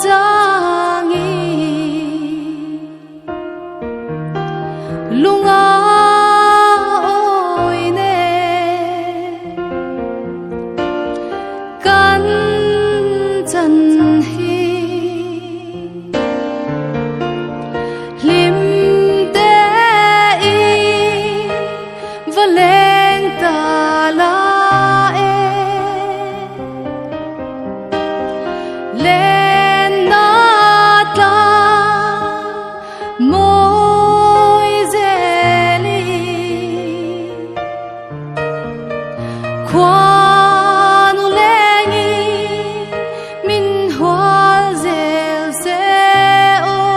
changi lunga oi ne kan chan hi hlim te i va leng ta la e len na tla mawi zeli khuanu lengi min hual zel se aw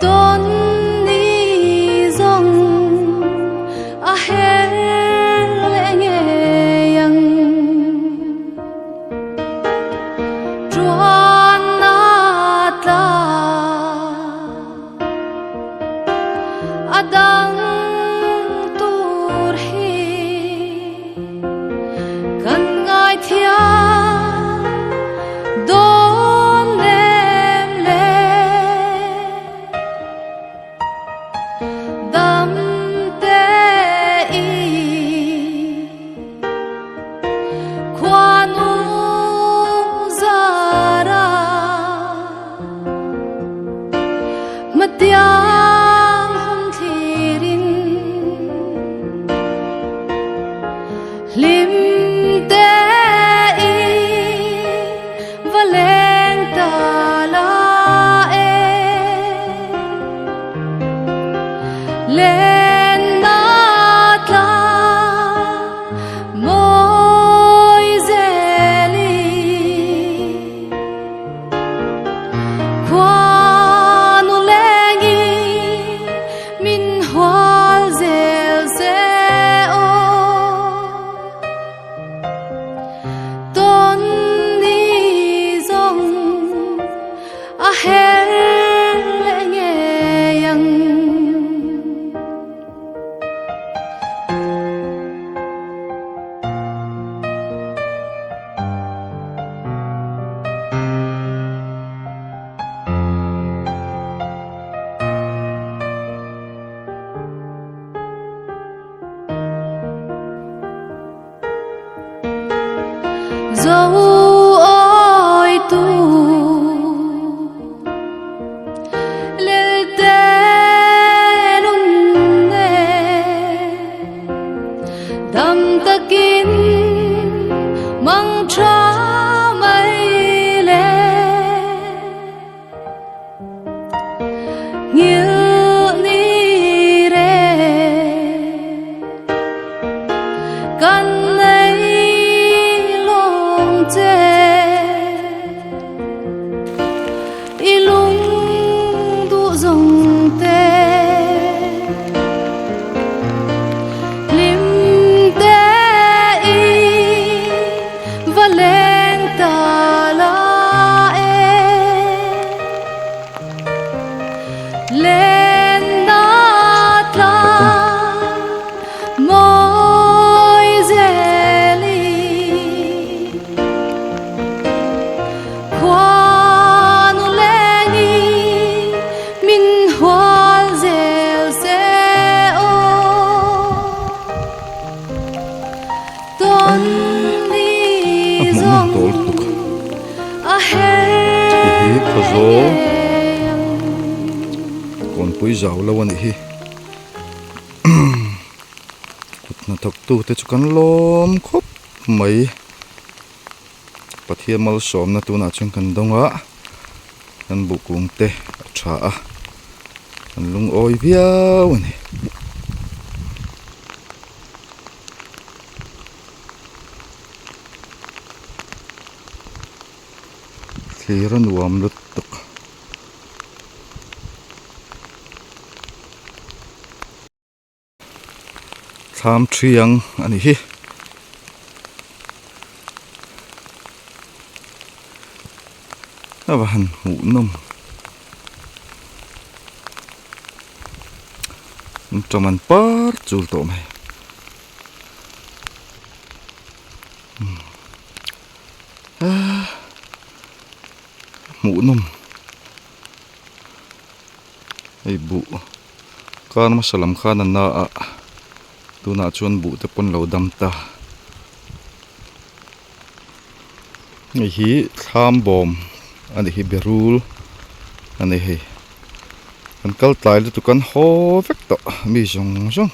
tawn ni zawng a her leh ngei ang tuan a tla a dang tur hi kan ngaithiam dawn lem le dam te i khuanu zara matiang hun thlirin hlim te i va leng ta la e len na tla mawi zeli khuanu lengi min hual zel se aw tawn ni zawng a her leh ngei ang. Zo oi tu lel te lung ne dam takin mang tha mai le ngil ni re kan nei lawng che i lung duh zawng te hlim te i va leng ta la e len na tla mawi zeli khuanu lengi min hual zel se aw tawn ni zawng a her leh ngei ang. Kawnpui zau lo a nih hi. Kut hnathawktu te chu kan lawm khawp mai. Pathian malsawmna tunah chuan kan dawng a, kan buh kung te a tha a, kan lungawi viau a ni. Thlir a nuam lutuk. Thlam thiang a ni hi. A va han hmuh nawm. An ṭawm an par chul tawh mai. hmuhnawm hei buh kar hmasa lam khan a na a tunah chuan buh te pawn lo dam ta hei hi thlam bawm a ni hi berul a ni hei kan kal tlai lutuk an haw vek tawh mi zawng zawng.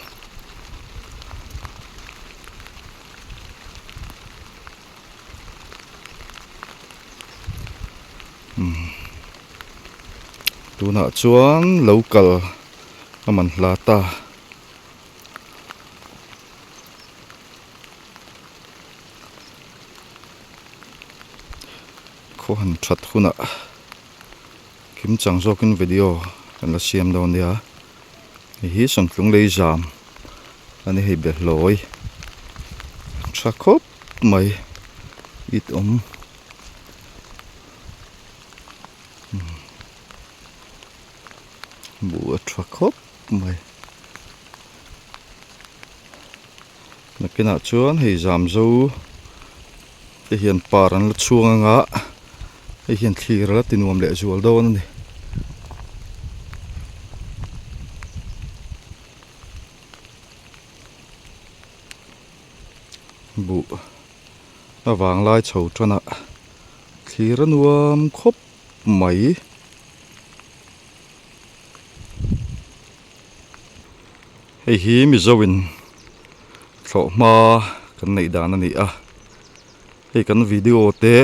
Tunah chuan lo kal a man hla ta. Khaw han that hunah kim chang zawkin video kan la siam dawn nia. Hei hi Sawmtlung lei zam a ni hei behlawi tha khawp mai it awm buh a tha khawp mai nakinah chuan hei zam zo te hian par an la chhuang anga hei hian thlir a la ti nuam leh zual dawn a ni. Buh a vanglai chho tan a thlir a nuam khawp mai. Hei hi Mizo in thlawh hma kan neih dan a ni a hei kan video te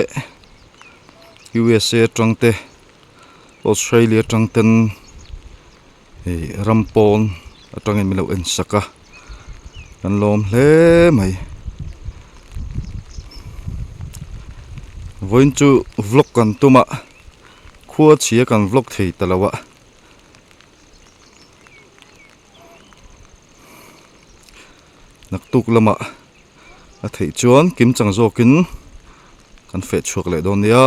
USA atang te Australia atang ten hei ram pawn atangin min lo en sak a kan lawm hle mai vawiin chu vlog kan tum a khua chhia kan vlog thei ta lo a. Naktuk lamah a theih chuan kim chang zawkin kan feh chhuak leh dawn nia.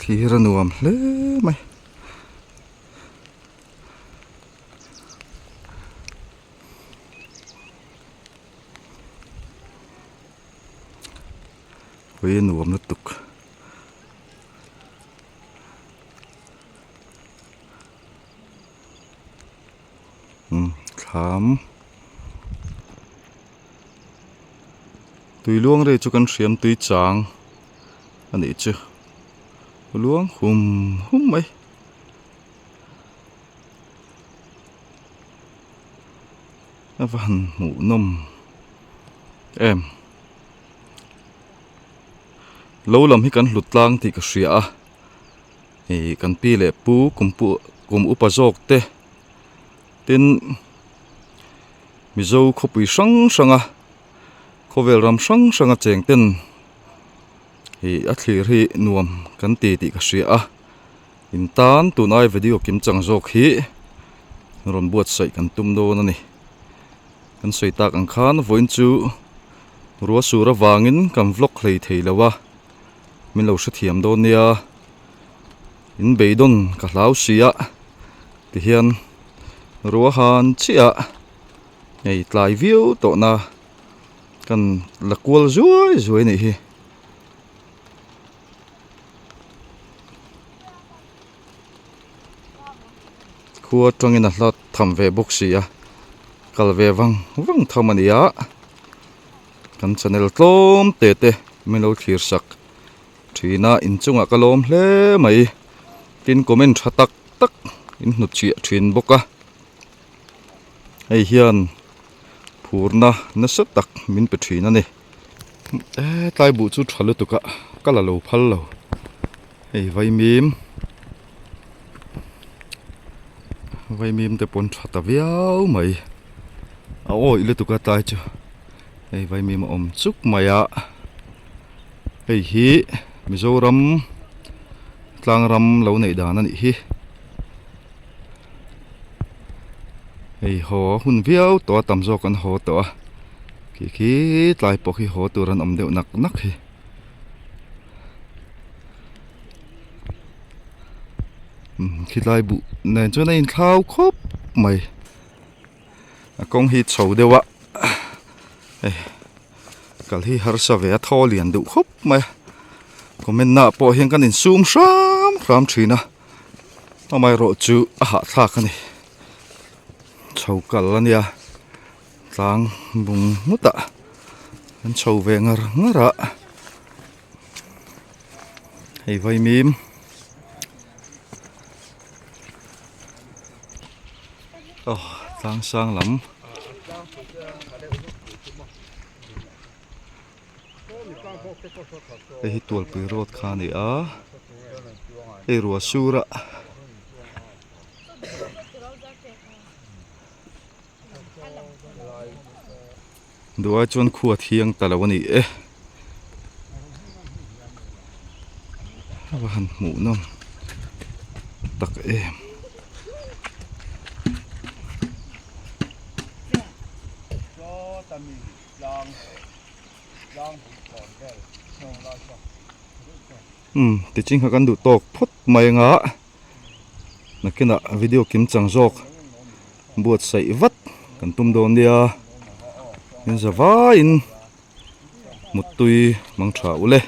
Thlir a nuam hle mai. Ui a nuam lutuk. Umm thlam tui luang rei chu kan hriam tui chang a nih chu luang hum hum mai. A va han hmuh nawm em lo lam hi kan hlut tlang tih ka hria a ih kan pi leh pu kum pu kum upa zawk te tin mizo khawpui hrang hrang a khawvel ram hrang hrang a cheng ten ih a thlir hi nuam kan ti tih ka hria a. In tan tunai video kim chang zawk hi rawn buatsaih kan tum dawn a ni. Kan sawi tak ang khan vawiin chu rua sur avangin kan vlog hlei thei lo a, min lo hrethiam dawn nia. In beidawn ka hlau si a tihian rua han chiah hei tlai viau tawhna kan la kual zuai zuai a nih hi. Khua atangin a hla tham ve bawk si a kal ve vang vang tham a ni a kan channel tlawm te te min lo thlir sak thin a inchungah ka lawm hle mai tin comment tha tak tak in hnut chhiah thin bawk a hei hian phurna nasa tak min pe thin a ni. E tlai buh chu tha lutuk a ka la lo phal lo hei vaimim vaimim te pawn tha ta viau mai a awih lutuk a tlai chu hei vaimim a awm chuk mai a hei hi Mizoram tlang ram lo neih dan a nih hi hei haw hun viau tawh a tam zawk an haw tawh a. Khi khi tlai pawh khi haw tur an awm deuh nak nak hi. Umm khilai buh nen chuan a inthlau khawp mai a kawng hi chho deuh a hei kal hi harsa ve a thaw lian duh khawp mai a comment naah pawh hian kan insum hram hram thin a amaherawh chu a hahthlak a ni chho kal a nia tlang bung nghut ah an chho ve ngar ngar a hei vaimim. Aw tlang sang lam. Hei hi Tualpui road kha a ni a hei ruah sur a. Duai chuan khua thiang ta lo a ni e. A va han hmuh nawm tak em. Umm tiching kha kan duh tawk phawt mai anga nakinah video kim chang zawk buatsaih vat kan tum dawn nia in za vaiin muttui mang tha ule.